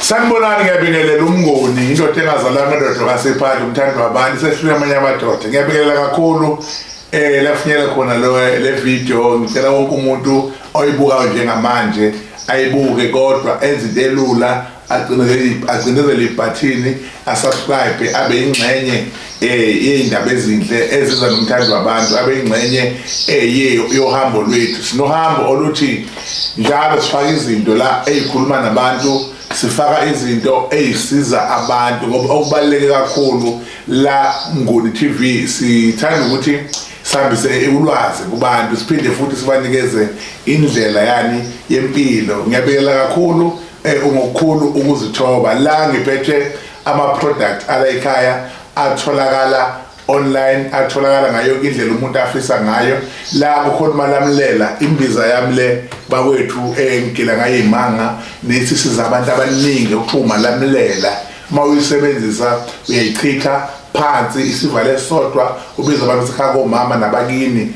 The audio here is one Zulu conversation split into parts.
Sanibonani, ngiyabingelela uMnguni, indoda engazalanga indoda kaSephali, umthandi wabantu, sehlule amanye amadoda. Ngiyabingelela kakhulu lafinyela khona lo le video. Ngicela wonke umuntu oyibukayo njengamanje ayibuke, kodwa enze into elula, acinezele ibhathini, asubscribe, abe ingxenye yey'ndaba ezinhle eziza nomthandi wabantu, abe ingxenye yohambo lwethu. Sinohambo oluthi njalo sifaka izinto la ey'khuluma nabantu, sifaka izinto ey'siza abantu, ngoba okubaluleke kakhulu la Mnguni TV sithanda ukuthi sihambise ulwazi kubantu, siphinde futhi sibanikeze indlela yani yempilo. Ngiyabikela kakhulu ngokukhulu ukuzithoba, la ngiphethe ama-product ala ekhaya atholakala online, atholakala ngayo yonke indlela umuntu afisa ngayo. La kukhona uMalamlela, imbiza yami le bakwethu engigila ngayo imanga, nethi siza abantu abaningi, okuthiwa uMalamlela. Uma uyisebenzisa uyayichitha phansi isivalo esisodwa, ubiza abantu sekhaya komama nabakini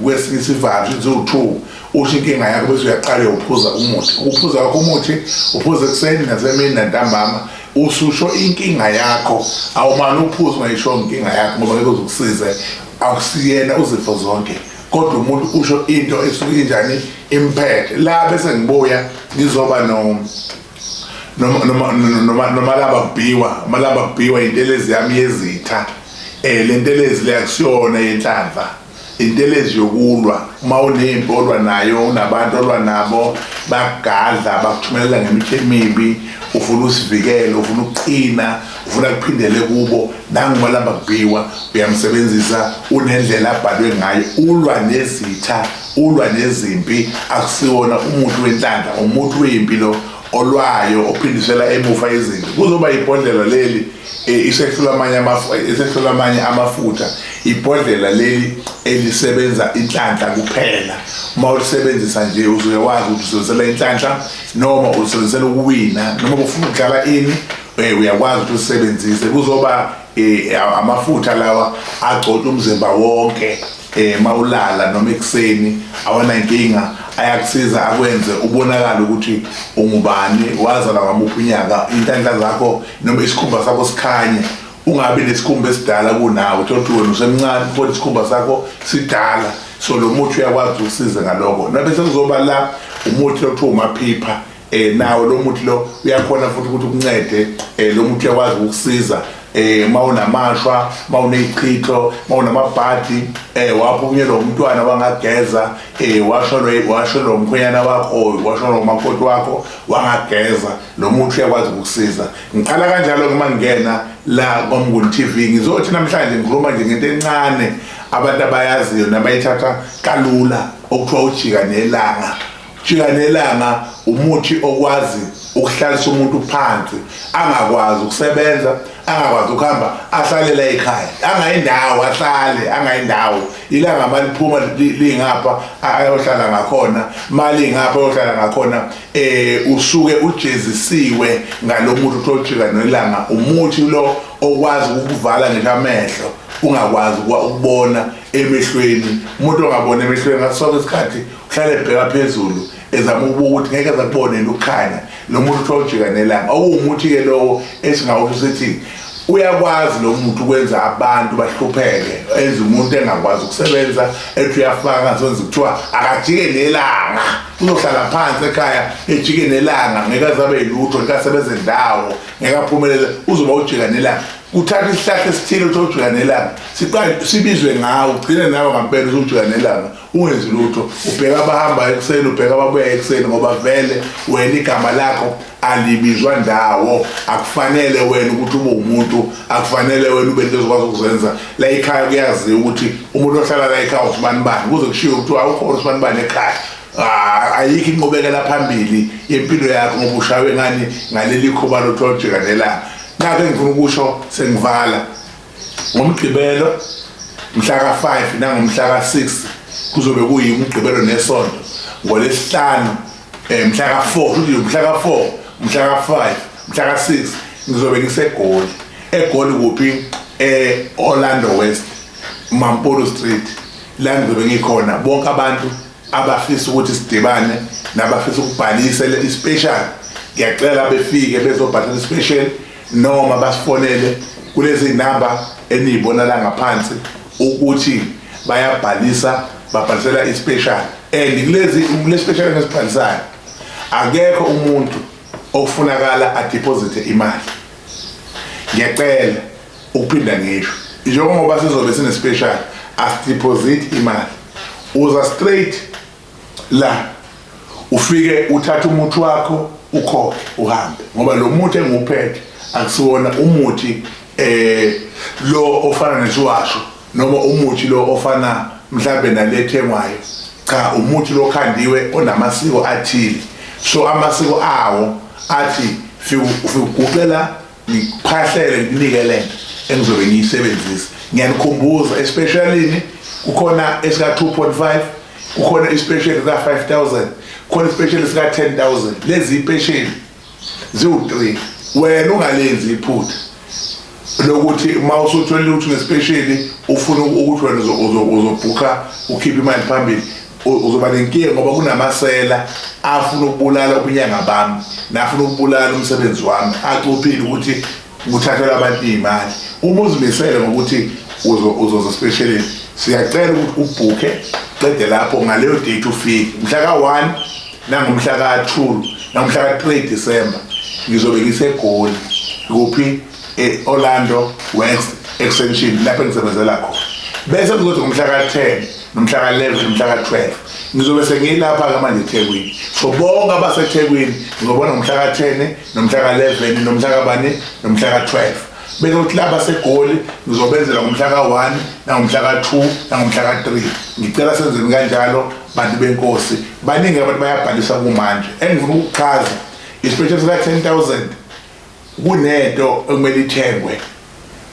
kwesinye isivalo ziwu-2, usho inkinga yakho, bese uyaqala uyophuza umuthi. Ukuphuza kwakho umuthi uphuza ekuseni nasemini nantambama, ususho inkinga yakho. Awumane uphuze ungayisho inkinga yakho, ngoba ngeke uzukusize. Akusiyena uzifo zonke, kodwa umuntu usho into esuke injani imphethe. La bese ngibuya ngizoba no noma nomalaba kubhiwa, umalaba kubhiwa intelezi yami yezitha. Le ntelezi le akusiyona yenhlanhla, intelezi yokulwa. Uma unempi olwa nayo, unabantu olwa nabo, bakugadla, bakuthumelela ngemithi emibi, ufuna usivikele, ufuna ukuqina, ufuna kuphindele kubo, nangumalamba kubhiwa uyamsebenzisa. Unendlela abhalwe ngayo, ulwa nezitha, ulwa nezimpi. Akusiwona umuthi wenhlanhla, umuthi wempi lo olwayo, ophindisela emuva izinto. Kuzoba ibhodlela leli, isehlula amanye amafutha. Ibhodlela leli elisebenza inhlanhla kuphela. Uma ulisebenzisa nje usuke wazi ukuthi usebenzisela inhlanhla noma ulisebenzisela ukuwina noma ufuna ukudlala ini, uyakwazi ukuthi usebenzise. Kuzoba amafutha lawa agcotshwa umzimba wonke mawulala noma ekuseni, awanankinga, ayakusiza akwenze ubonakala ukuthi ungubani, wazalwa ngamuphi unyaka, inhlanhla zakho noma isikhumba sakho sikhanye, ungabi nesikhumba esidala kunawe. Uthola ukuthi wena usemncane kodwa isikhumba sakho sidala. So lo muthi uyakwazi ukusiza ngalokho. Nabe sekuzoba la umuthi okuthiwa umaphipha. Nawo lo muthi lo uyakhona futhi ukuthi ukuncede. Lo muthi uyakwazi ukukusiza mawunamashwa, mawunezichitho, mawunamabhadi, waphunyelwa umntwana wangageza, washo lo mkhwenyana wakho, washo lo makoti wakho wangageza, lo muthi uyakwazi ukukusiza. Ngiqala kanjalo uma ngingena la kwaMnguni TV. Ngizothi namhlanje ngikhuluma nje ngento encane abantu abayaziyo nabayithatha kalula, okuthiwa ujika nelanga. Jika nelanga umuthi okwazi ukuhlalisa umuntu phansi, angakwazi ukusebenza, angakwazi ukuhamba, ahlalela ekhaya, angayindawo, ahlale angayindawo. Ilanga maliphuma lingapha ayohlala ngakhona, malingapha ayohlala ngakhona. Usuke ujezisiwe ngalomuntu utojika nelanga. Umuthi lo okwazi ukukuvala ngisho amehlo, ungakwazi ukubona emehlweni. Umuntu ongabona emehlweni ngaso sonke isikhathi uhlale ebheka phezulu ezama ukubuka ukuthi ngeke aze akubone ukukhanya. Lo muntu utojika nelanga, okuwumuthi-ke lowo esingawusho sithi uyakwazi lo muntu ukwenza abantu bahlupheke, enza umuntu engakwazi ukusebenza, ethi uyafaka ngasenza kuthiwa akajike nelanga, uzohlala phansi ekhaya ejike nelanga, ngeke aze abe yilutho, ngeke asebenze ndawo, ngeke aphumelele, uzoba ujika nelanga. Kuthatha isihlahla esithile uthi ujika nelanga, siqale sibizwe ngawo, ugcine nawe ngampela usujika nelanga, ungenzi lutho, ubheka abahamba ekuseni, ubheka ababuya ekuseni, ngoba vele wena igama lakho alibizwa ndawo. Akufanele wena ukuthi ube umuntu, akufanele wena ube into ozokwazi ukuzenza la ekhaya. Kuyaziwa ukuthi umuntu ohlala la ekhaya usibani bani, kuze kushiwo kuthiwa awukhona usibani bani ekhaya. Ayikho inqubekela phambili yempilo yakho ngoba ushaywe ngani ngaleli khuba lotojika nelanga. Nakho engifuna ukusho sengivala, ngoMgqibelo mhla ka-5 nangomhla ka-6 kuzobe kuyimgqibelo nesonto, ngoLwesihlanu mhla ka-4, kusho mhla ka-4, mhla ka-5, mhla ka-6 ngizobe ngiseGoli. EGoli kuphi? E-Orlando West, Mampuru Street, la ngizobe ngikhona. Bonke abantu abafisa ukuthi sidibane nabafisa ukubhalisa i-special Ngiyacela befike bezobhadala special noma basifonele kulezi namba eniyibona la ngaphansi ukuthi bayabhalisa, babhalisela i-special. And kulezi kule special engisibhalisayo akekho umuntu okufunakala adeposite imali. Ngiyacela ukuphinda ngisho, njengoba sizobe sine special, asideposit imali. Uza straight la, ufike uthathe umuthi wakho, ukhokhe, uhambe, ngoba lo muthi engiwuphethe akusiwona umuthi lo ofana nesiwasho noma umuthi lo ofana mhlambe nalethengwayo. Cha, umuthi lo khandiwe onamasiko athile, so amasiko awo athi fika uguqela, ngikuphahlele, ngikunike lento engizobe ngiyisebenzisa. Ngiyanikhumbuza, especialini kukhona esika 2.5, kukhona ispecial ka 5000, kukhona ispecial sika 10,000. Lezi ipesheli ziwu-3. Wena ungalenzi iphutha lokuthi uma usuthola ukuthi unespecial ufuna ukuthi wena uzobhukha ukhiphe imali phambili, uzoba nenkinga, ngoba kunamasela afuna ukubulala ubunyanga bami nafuna ukubulala umsebenzi wami, acuphile ukuthi kuthathelwa abantu iy'mali. Uma uzimisele ngokuthi uzoza specialini, siyacela ukuthi ubhukhe qede lapho ngaleyo date, ufike mhla ka-1 nangomhla ka-2 nangomhla ka-3 December. Ngizobe ngiseGoli, kuphi? E-Orlando West Extension, lapho engisebenzela khona. Bese kuzothi ngomhla ka-10 nomhla ka-11 nomhla ka-12 ngizobe sengiyilapha-ke manje eThekwini. So bonke abaseThekwini ngizobona ngomhla ka-10 nomhla ka-11 nomhla kabani nomhla ka-12. Bese kuthi laba seGoli ngizobenzela ngomhla ka-1 nangomhla ka-2 nangomhla ka-3. Ngicela senzeni kanjalo, bantu benkosi. Baningi abantu bayabhalisa kumanje. Engifuna ukuchaza, ispecial sika-10,000 kunento ekumele ithengwe,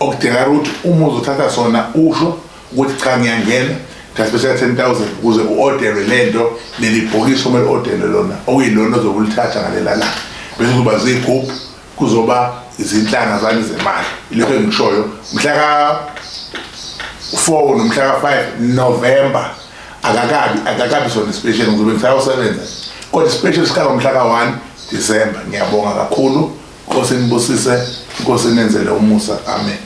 okudingeka ukuthi uma uzothatha sona usho ukuthi cha, ngiyangena thatha special 10,000, ukuze u-orderwe lento, leli bhokisi kumele u-orderwe lona, okuyilona ozobe ulithatha ngalela langa. Bese kuzoba ziy'gubhu, kuzoba izinhlanga zami zemali. Ilokho engikushoyo, mhla ka-4 nomhla ka-5 November akakabi sona special, ngizobe ngisayosebenza, kodwa special siqala ngomhla ka-1 December. Ngiyabonga kakhulu. Nkosi nibusise, Nkosi nenzele umusa. Amen.